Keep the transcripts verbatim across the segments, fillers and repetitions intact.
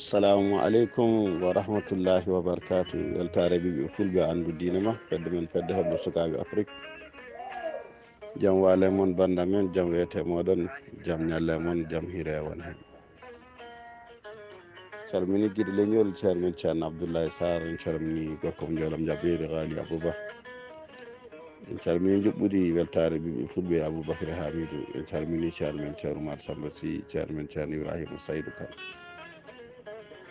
Assalamu aleykum wa rahmatullahi wa barakatuh. Weltaare ɓiɓɓe fulɓe, anndu diine ma, fedde men, fedde heblo sukaaɓe Afrik. Jam waale mon, bannda men, jam weete mooɗon, jam ñalle mon, jam hire won heen. Calmini giɗo leñol, ceerno men Ceerno Abdoulaye Sarr, en calmini gorko mo Njoolam Jabeeri, Ghali Abouba. En calmini njuɓɓudi weltaare ɓiɓɓe fulɓe, Aboubacry Hamidou. En calmini ceerno men Ceerno Oumar Samba Sy, ceerno men Ceerno Ibrahima Saydou Kane.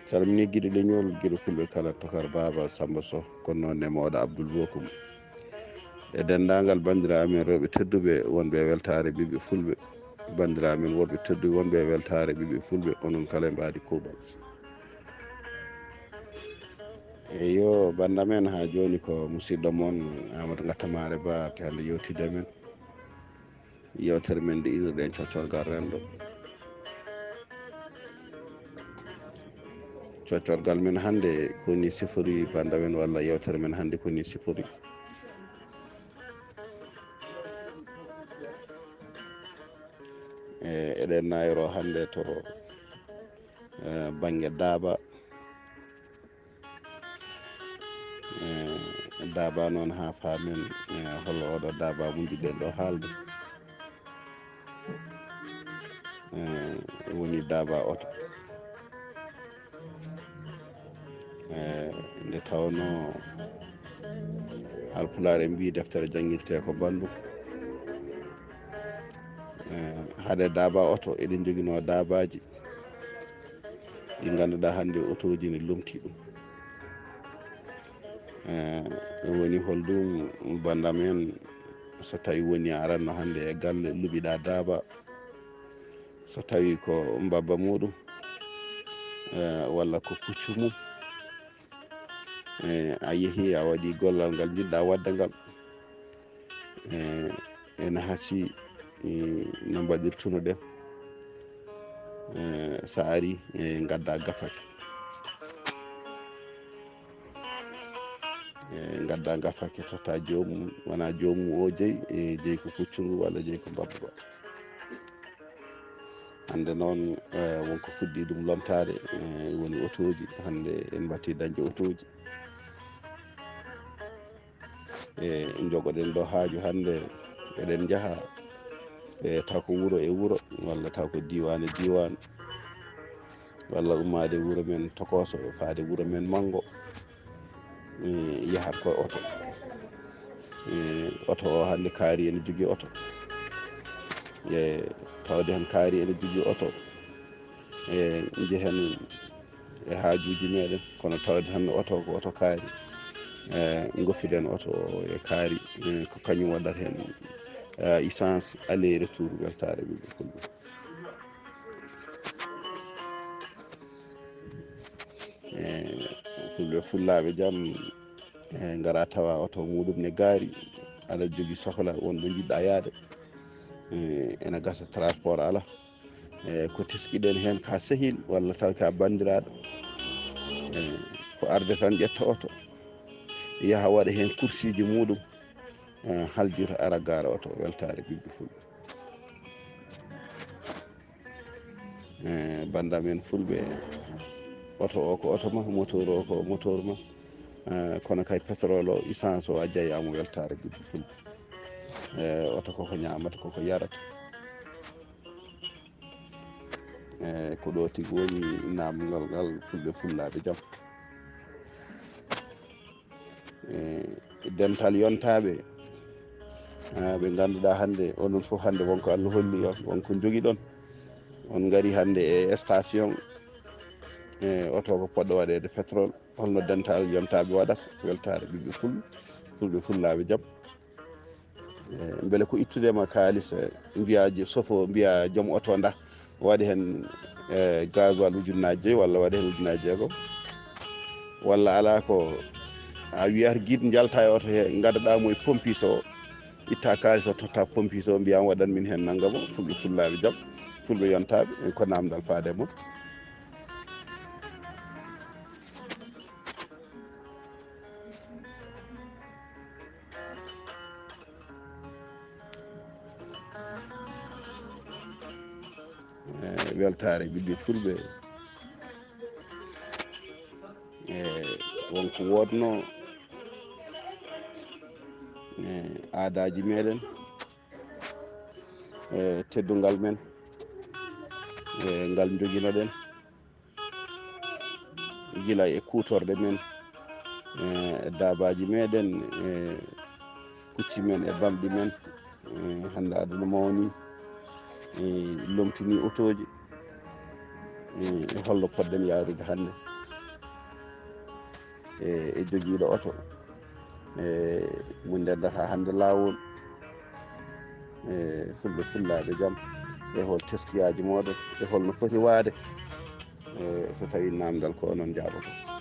Calmini giɗo leñol, giɗo fulɓe kala, Tokar Baaba Samba Soh, kono noon ne mawɗo Abdoul Bokum. E denndaangal banndiraaɓe men rewɓe tedduɓe wonɓe e weltaare ɓiɓɓe fulɓe, banndiraaɓe men worɓe tedduɓe wonɓe e weltaare ɓiɓɓe fulɓe, onon kala e mbaadi kuuɓal. Eyo, bannda men haa jooni ko musidɗo mon Amadou Gattamaare Ba, to hannde yewtidde men. Yewtere men nde innirɗen coccorgal renndo. Coccorgal men hannde ko ni sifori, bannda men, walla yewtere men hannde ko ni sifori. E, eɗen nayroo hannde to, e, bannge Daaba. E, Daaba noon haa paamen, e, hol oɗo Daaba mo njiɗɗen ɗo haalde. E, woni Daaba oto. E, nde tawnoo Haalpulaar en mbiyi deftere janngirtee ko banndum. E, hade Daaba oto, eɗen njoginoo Daabaaji ɗi ngannduɗaa hannde otooji ne lomtii ɗum. E, woni hol ɗum, bannda men, so tawi woni a aranno hannde e galle, luɓiɗaa Daaba, so tawi ko mbabba muɗum, e, walla ko puccu mum, e, a yehi, a waɗi gollal ngal njiɗɗaa waɗde ngal, e, ene hasii, e, no mbaɗirtuno ɗen, e, so ari, e, ngadda gafake. E, ngadda gafake, totta joomum, wona joomum o jeyi, e, jeyi ko puccu ngu walla jeyi ko mbabba ba. Hannde noon, e, wonko fuɗɗi ɗum lontaade, e, woni otooji. Hannde en mbatti dañde otooji. E, njogoɗen ɗo haaju hannde, eɗen njaha, e, taw ko wuro e wuro, walla taw ko diiwaan e diiwaan, walla ummaade wuro men Tokooso faade wuro men Manngo. E, yahat ko oto. E, oto o hannde kaari ene jogii oto. E, tawde heen kaari ene jogii oto. E, njehen e haajuuji meɗen, kono tawde hannde oto ko oto kaari. E, ngoppiɗen oto o e kaari, e, ko kañum waɗata heen, e, essence aller retour, weltaare ɓiɓɓe fulɓe. E, fulɓe fullaaɓe jam, e, ngara tawa oto muɗum ne gaari, aɗa jogii sohla, won ɗo njiɗɗaa yaade. E, ene gasa transport alaa. E, ko teskiɗen heen ka sehil walla taw ka banndiraaɗo. E, ko arde tan ƴetta oto, yaha waɗa heen kursiiji muɗum, e, haljita ara gaara oto, weltaare ɓiɓɓe fulɓe. E, bannda men fulɓe, oto o ko oto ma, moteur o ko moteur ma, e, kono kay pétrole o, essence o a jeyaama, weltaare ɓiɓɓe fulɓe. E, oto koko ñaamata, koko yarata. E, ko ɗo tigi woni naamngal ngal, fulɓe fullaaɓe jam. E, dental yontaaɓe, a, ɓe ngannduɗaa hannde, onon fof hannde wonko Allah holli on, wonko njogiɗon. On ngari hannde e station, e, oto ko poɗɗo waɗeede pétrole. Holno dental yontaaɓe waɗata? Weltaare ɓiɓɓe fulɓe, fulɓe fullaaɓe jam. E, mbele ko ittude ma kaalis, e, mbiya jo-, sofo, mbiya joom oto nda waɗi heen, e, gasoil ujunnaaji joyi walla waɗi heen ujunnaaji jeegom, walla alaa ko a wiyata giɗ njalta e oto he, ngaddaɗaa mo e pompis o, itta kaalis o, totta pompis o, mbiya waɗan min heen nanngam o, fulɓe fullaaɓe jam, fulɓe yontaaɓe, ko naamndal faade e mon. E, weltaare ɓiɓɓe fulɓe. ko woodnoo e aadaaji meɗen, e teddungal men, e ngal njoginoɗen gila e kuutorɗe men, e daabaaji meɗen, e pucci men, e bamɗi men. E hannde aduna mawni, e lomtini otooji. E holno poɗɗen yaarude hannde e e jogiiɗo oto, e mo ndendata hannde laawol, e fulɓe fullaaɓe jam, e hol teskiyaaji mooɗon, e holno foti waade, e so tawi namdal ko onon njaɓoto?